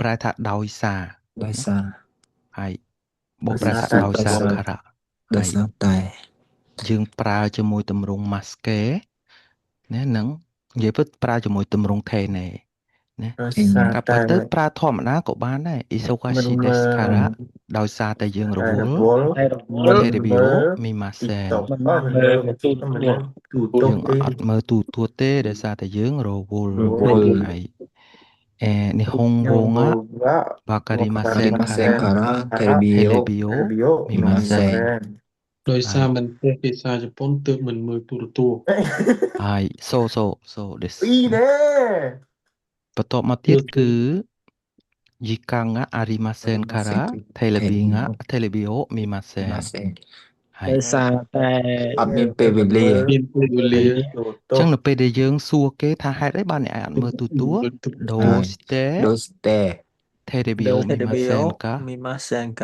ប្រែថាដោយសារ ណា ដោយសារ ហើយបក ដោយ ប្រែ សារតែ ថាដោយ ដោយ សារ សារ ការៈ ដោយ ហើយ សារតែ យើងប្រើជាមួយទម្រង់ maske ណានឹងនិយាយពិតប្រើជាមួយទម្រង់ thene ណា ដោយ ធេ សារ ការ តែ ពិតទៅប្រើធម្មតាក៏បានដែរ មិន isokashi មើ deskara ល ដោយសារតែយើងរ តែ វល់ រវល់ តែរវ មិន ល់ terebio មើល mimasen TikTok មិន អ បាន មិន មើល មើល ទូរ មិន ទស្សន៍ មើលទូទ យើង ស្សន៍ទេ អត់មើលទូទស្សន៍ទេដោយសារតែយើងរវល់ រវល់ រវល់ ហើយអេនិហុង ញ វងៈ ងវ៉ា វការីម៉ា កា សេ រីម៉ា នការៈ សេនការ៉ា ការ テレビ テ を レビを ビを 見 見 ま ま せ せ ん ん ដោយ ហើយ សារមិនចេះភាសាជប៉ុនទើបមិនមើលទូរទស្សន៍ ហើយ so so so this អ៊ី ណា ណែ បន្ទាប់មកទៀតគឺ 時間がありませんからテレビがテレビを見ませ ん มาเซน ហើយ ដោយសារតែ អត់មានពេលវេលា មានពេលវេលា ទូ អញ្ចឹ ទស្សន៍ ងនៅពេលដែលយើងសួរគេថាហេតុអីបានអ្នកឯងអត់មើលទូទស្សន៍ មើលទូរ ដូ ហើយ して ដូស្តេ テレビを テ 見 レ ま ビ せん を か 見ませんか。